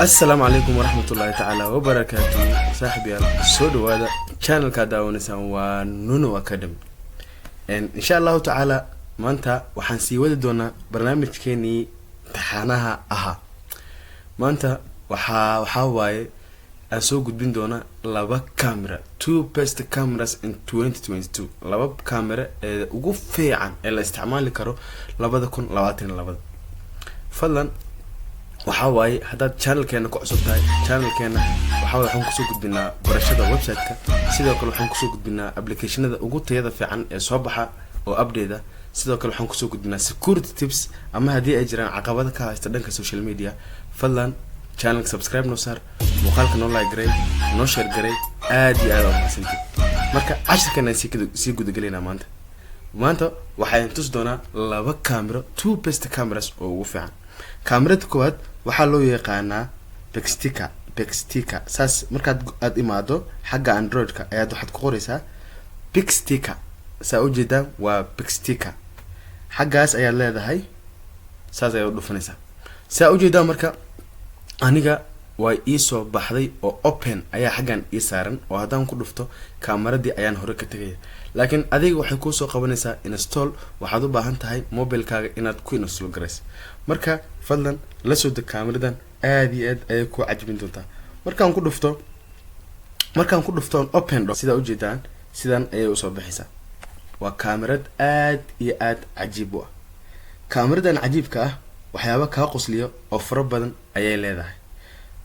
Asalaamu calaykum waraxmat ullaahi tacaala wabarakaatu. Saaxiibyaal, soo dhawaada. Channelkaa daawanaysaan waa Nuno Academy. Insha Allahu tacaala maanta waxaan sii wadi doonaa barnaamijkeenii taxanaha ahaa. Maanta waxaa waaye aan soo gudbin doonaa laba camera, two best cameras in 2022, laba camera ee ugu fiican ee la isticmaali karo 2022. Fadlan, waxaa waaye haddaad channelkeena ku cusub tahay, channelkeena waxaa waye waxaan kusoo gudbinaa barashada website-ka. Sidoo kale waxaan kusoo gudbinaa applicationada ugu tayada fiican ee soo baxa oo update ah. Sidoo kale waxaan kusoo gudbinaa security tips ama haddii ay jiraan caqabada ka haysta dhanka social media. Fadlan channelka subscribe noo saar, muuqaalka noo like garay, noo share garay. Aad iyo aad aa umahadsantiid. Marka cashirkan aan sii gudagelaynaa maanta. Maanta waxaan tusi doonaa laba camero, two best cameras oo ugu fiican. Kaamirada koowaad waxaa loo yaqaanaa Pixtica. Pixtica saas markaad aada imaado xagga Android-ka ayaad waxaad ku qoreysaa Pixtica. Saa ujeedaan, waa Pixtica. Xaggaas ayaad leedahay, saas ayaad udhufanaysaa. Saa ujeedaan, marka aniga waa iisoo baxday oo open ayaa xaggan ii saaran, oo haddaan ku dhufto kaamaradii ayaan hore ka tegaya. Laakiin adiga waxay kuusoo qabanaysaa install. Waxaad u baahan tahay mobilekaaga inaad ku install garayso. Marka fadlan la soo deg kaamiradan, aada iyo aad ayay ku cajbin doontaa. Markaan ku dhufto on open dho, sidaa ujeedaan, sidan ayay usoo baxaysaa. Waa kaamirad aad iyo aad cajiib u ah. Kaamiradan cajiibka ah waxyaaba kaa qosliyo oo fara badan ayay leedahay.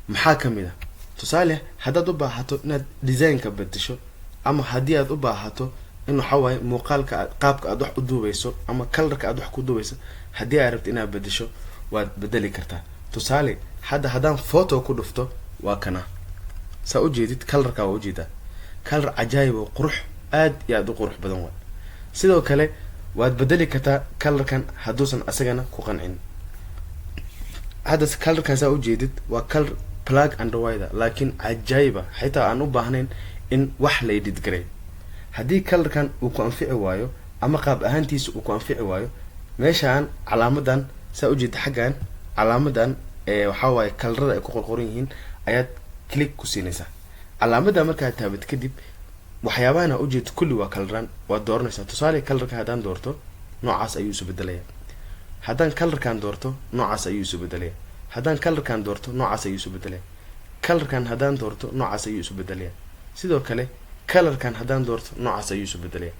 Maxaa kamid ah? Tusaale, haddaad u baahato inaad designka bedesho ama haddii aad u baahato in waxaa waaye muuqaalka aad qaabka aad wax u duubeyso ama colorka aad wax ku duubeyso, haddii aad rabto inaad bedesho, waad bedeli kartaa. Tusaale, hadda haddaan photo ku dhufto, waa kana. Saa ujeedid, colorka waa ujeedaa, color cajaayib oo qurux, aad iyo aad u qurux badan waay. Sidoo kale waad bedeli kartaa colorkan hadduusan asagana ku qancin. Hadda colorkan saa ujeedid waa color black and white, laakiin cajaayiba, xitaa aan u baahnayn in wax la edit garay. Haddii colorkan uu ku anfici waayo ama qaab ahaantiisa uu ku anfici waayo, meeshaan calaamadan saa ujeeda, xaggan calaamadan ee waxaa waaye colorada ay ku qorqoran yihiin ayaad click ku siinaysaa. Calaamada markaad taabad kadib, waxyaabahana ujeed kulli waa coloran, waad dooranaysaa. Tusaale, colorka haddaan doorto, noocaas ayuu isu bedelaya. Haddaan colorkan doorto, noocaas ayuu isu bedelaya. Haddaan colorkan doorto, noocaas ayuu isu bedelaya. Colorkan haddaan doorto, noocaas ayuu isu bedelaya. Sidoo kale colorkan haddaan doorto, noocaas ayuu isu bedelaya.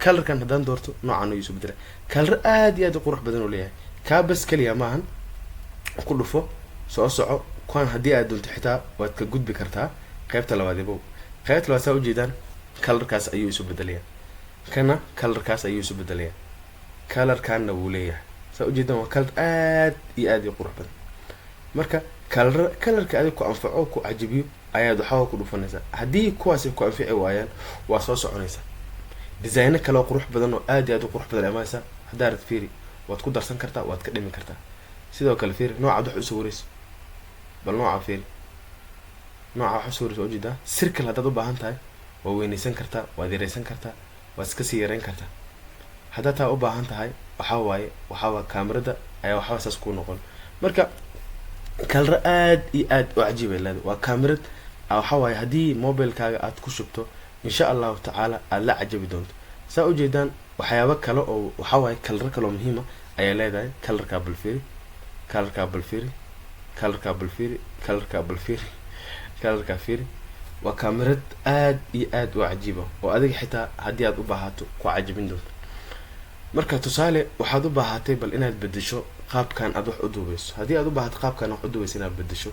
Colorkan haddaan doorto, noocan ayuu isu bedelaya. Color aad iyo aad u qurux badan uu leeyahay. Kaa bas keliya maahan. Ku dhufo, soo soco. Kuwaan haddii aad doonto xitaa waad ka gudbi kartaa. Qaybta labaad ebow. Qaybta labaad saa ujeedaan, colorkaas ayuu isu bedelaya. Kana colorkaas ayuu isu bedelaya. Colorkanna wuu leeyahay. Saa ujeedaan, waa color aad iyo aad u qurux badan. Marka color colorka adig ku anfaco, ku cajibiyo ayaad waxaa ku dhufanaysaa. Haddii kuwaasi ku anfici waayaan, waa soo soconaysaa. Designo kaleo qurux badan oo aad iyo aad u qurux badan imaanaysa. Haddaa rad, fiiri, waad ku darsan kartaa, waad ka dhimi kartaa. Sidoo kale fiiri noocaad wax usawirayso. Bal nooca fiiri, nooca wax usawirayso waa ujeedaa. Circle haddaad u baahan tahay, waa weynaysan kartaa, waad yaraysan kartaa, waad iska sii yareyn kartaa. Haddaad taa u baahan tahay, waxaa waaye kaamirada ayaa waxaa saas kuu noqon. Marka coloro aad iyo aad u cajiib ay leedahay. Waa kaamirad waxaa waaye haddii mobilekaaga aad ku shubto, insha Allahu tacaala aada la cajabi doonto. Saa ujeedaan, waxyaabo kale oo waxaa waaye coloro kale oo muhiima ayaa leedahay. Colorkaa balfiiri, colorkaa balfiiri, colorkaa balfiiri, colorkaa balfiiri, colorkaa fiiri. Waa kaamirad aad iyo aad u cajiiba oo adiga xitaa haddii aad u baahato ku cajabin doonto. Marka tusaale, waxaad u baahatay bal inaad bedesho qaabkan aad wax u duubeyso. Haddii aad u baahato qaabkan wax u duubeyso inaad bedesho,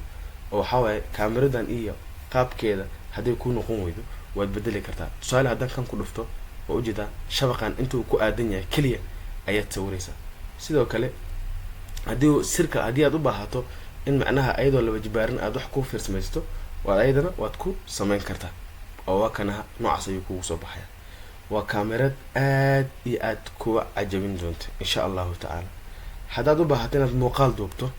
oo waxaa waaye kaamiradan iyo qaabkeeda hadday kuu noqon weydo, waad bedeli kartaa. Tusaale, haddaan kan ku dhufto, waa ujeedaa, shabaqan intuu ku aadan yahay keliya ayaad sawiraysaa. Sidoo kale haddii sirka, haddii aad u baahato in macnaha ayadoo laba jibaaran aad wax ku fiirsamaysto, waad ayadana waad ku samayn kartaa, oo waa kanaha, noocaas ayuu kugu soo baxaya. Waa kaamirad aad iyo aad kuwa cajabin doonta insha Allahu tacaala. Haddaad u baahato inaad muuqaal duubto,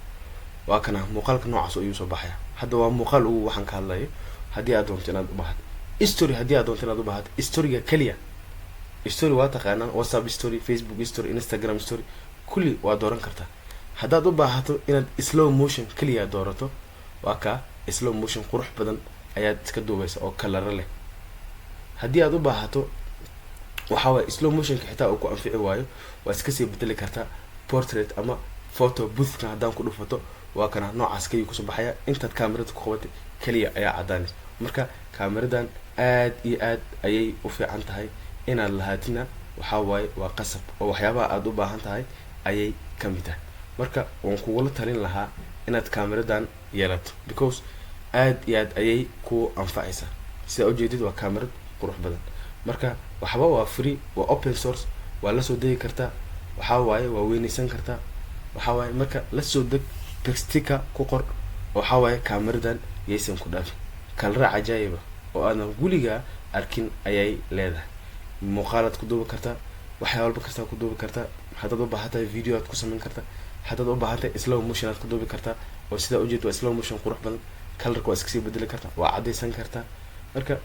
waa kana, muuqaalka noocaas ayuu soo baxaya. Hadda waa muuqaal ugu waxaan ka hadlayo. Haddii aad doonto inaad u baahato story, haddii aad doonto inaad u baahato storyga keliya, story waa taqaanaan, WhatsApp story, Facebook story, Instagram story, kulli waa dooran kartaa. Haddaad u baahato inaad slow motion keliya doorato, waa kana, Waa kaa, slow motion qurux badan ayaad iska duubaysa oo kalaro leh. Haddii aad u baahato, waxaa waaye, slow motionka xitaa uu ku anfici waayo, waa iska sii bedeli kartaa. Portrait ama photo boothka haddaan ku dhufato, waa kana, noocaas kaliya kusoo baxaya. Intaad kaamirada ku qabatay keliya ayaa caddaanaysa. Marka kaamiradan aad iyo aad ayay u fiican tahay. Inaad lahaatina waxaa waaye waa qasab, oo waxyaabaha aada u baahan tahay ayay ka mid tahay. Marka waan kugula talin lahaa inaad kaamiradan yeelato, because aad iyo aad ayay ku anfacaysaa. Sidaa ujeedid, waa kaamirad qurux badan. Marka waxba waa free, waa open source, waa lasoo degi kartaa, waxaa waaye waa weyneysan kartaa. Waxaa waaye, marka lasoo deg, Pixtica ku qor. Waxaa waaye, kaamiradan yaysan ku dhaafin. Kalra cajaayiba oo aadan weligaa arkin ayay leedahay. Muuqaalaad ku duubi kartaa, waxyaa walba kastaa ku duubi kartaa. Haddaad u baahan tahay, video aad ku samayn kartaa. Haddaad u baahan tahay, slow motion aad ku duubi kartaa, oo sidaa ujeed waa slow motion qurux badan. Colorka waa iskasii bedeli kartaa, waa caddaysan kartaa. Marka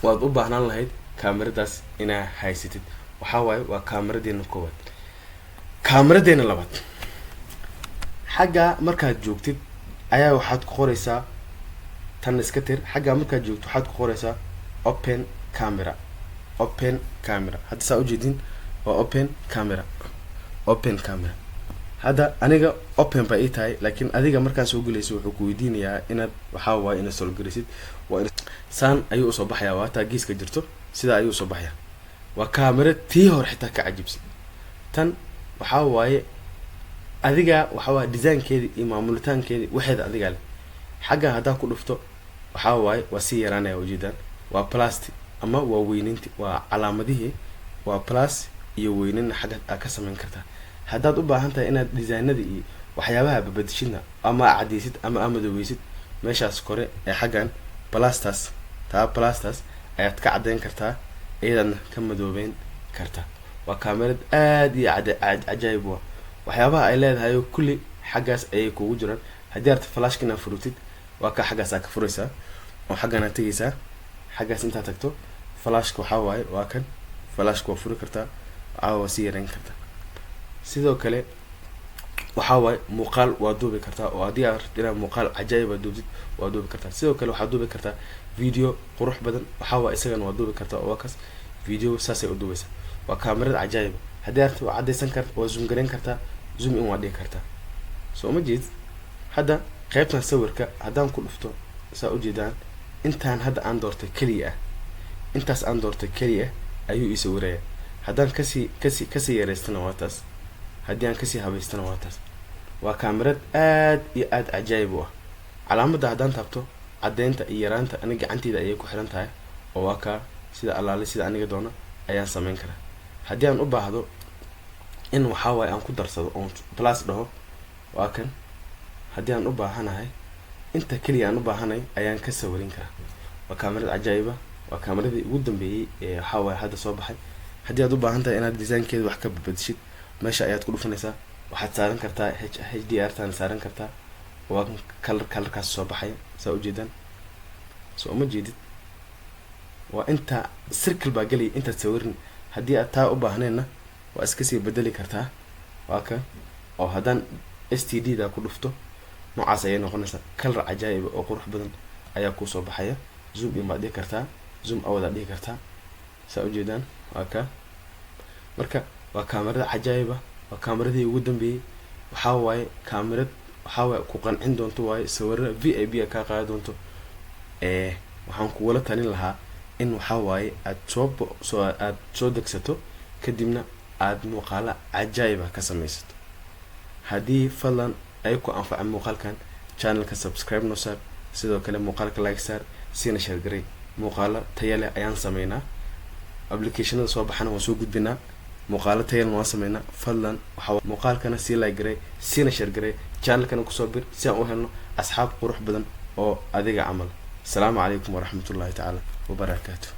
waad u baahnaan lahayd kaamiradaas inaa haysatid. Waxaa waaye, waa kaamiradeena koowaad. Kaamiradeena labaad, xagga markaad joogtid ayaa waxaad ku qoraysaa, tan iska tir. Xaggaa markaad joogto waxaad ku qoraysaa open camera. Open camera, hadda saa ujeedin, waa open camera. Open camera hadda aniga open ba ii tahay, laakiin adiga markaa soo gelayso wuxuu ku weydiinayaa inaad, waxaa waaye, inaad soo gelisid. Waa saan ayuu usoo baxayaa. Waa taa geeska jirto, sidaa ayuu usoo baxayaa. Waa kaamera tii hore xitaa ka cajiibsan. Tan waxaa waaye, adiga waxaa waaye designkeedi iyo maamulitaankeedi waxeeda adigaa leh. Xagga haddaa ku dhufto, waxaa waaye waa sii yaraanaya. Ujeedaan, waa plus ama waa weyninti, waa calaamadihii, waa plus iyo weynin xagga aad ka samayn kartaa. Haddaad u baahan tahay inaad designada iyo waxyaabaha babadishidna, ama aa cadeysid ama aa madoweysid, meeshaas kore ee xaggan plustaas, taa plustaas ayaad ka caddeyn kartaa, iyadaadna ka madoobeyn kartaa. Waa kaamerad aad iyo cajaayib wa. Waxyaabaha ay leedahay oo kulli xaggaas ayay kugu jiraan. Haddii arta flashka inaad furutid, waa ka xaggaas aa ka furaysaa, oo xaggan aad tegaysaa. Xaggaas intaad tagto, flashka waxaa waaye waa kan, flashka waa furi kartaa, waxaa waa sii yareyn kartaa. Sidoo kale waxaa waaye muuqaal waa duubi kartaa, oo haddii aad rabtid inaad muuqaal cajaayib aad duubtid, waa duubi kartaa. Sidoo kale waxaad duubi kartaa video qurux badan. Waxaa waa isagana waa duubi kartaa, oo waa kaas, video saasay u duubaysaa. Waa kaamirad cajaayib. Haddii aad rabtid, waa caddaysan karta, waa zoom gareyn kartaa, zoom in waa dhigi kartaa. Soo ma jeed? Hadda qaybtan sawirka haddaan ku dhufto, saa ujeedaan, intaan hadda aan doortay keliya ah, intaas aan doortay keliya ayuu ii sawiraya. Haddaan kasii yareystana waa taas, haddii aan kasii habaystana waa taas. Waa kaamirad aad iyo aad cajaayib u ah. Calaamadda haddaan taabto, caddeynta iyo yaraanta aniga gacanteyda ayay ku xiran tahay, oo waa kaa, sida allaale sida aniga doona ayaan sameyn karaa. Haddii aan u baahdo in, waxaa waaye, aan ku darsado oon plus dhaho, waa kan. Haddii aan u baahanahay, inta keliya aan u baahanay ayaan ka sawirin karaa. Waa kaamirad cajaayiba, waa kaamiradii ugu dambeeyey ee, waxaa waaye, hadda soo baxay. Haddii aad u baahan tahay inaad designkeeda wax ka badbadishid, meesha ayaad ku dhufanaysaa. Waxaad saaran kartaa HDR taan saaran kartaa. Waa kan, color, colorkaas soo baxaya, saa ujeedaan. Soo uma jeedid? Waa inta circle baa gelaya intaad sawirin. Haddii aad taa u baahneenna, waa iska sii bedeli kartaa. Waa ka, oo haddaan STD da ku dhufto, noocaas ayay noqonaysaa. Color cajaa'ib oo qurux badan ayaa kuusoo baxaya. Zoom in baad dhihi kartaa, zoom out aad dhihi kartaa. Saa ujeedaan, waa ka. Marka waa kaamirada cajaa'iba, waa kaamiradii ugu dambeeyey. Waxaa waaye kaamirad, waxaa waaye, ku qancin doonto, waaye sawiro VIP a kaa qaadi doonto. Waxaan kugula talin lahaa in, waxaa waaye, aad soo aad soo degsato, kadibna aad muuqaalo cajaa'iba ka samaysato. Haddii fadlan ay ku anfaca muuqaalkan, channelka subscribe noo saar, sidoo kale muuqaalka like saar, siina share garay. Muuqaalo taya leh ayaan sameynaa, applicationada soo baxana waan soo gudbinaa, muuqaalo tayalena waan sameynaa. Fadlan waxaa muuqaalkana sii like garay, siina share garay, channelkana kusoo bir, si aan u helno asxaab qurux badan oo adiga camal. Asalaamu calaykum waraxmatullahi tacaala wabarakaatu.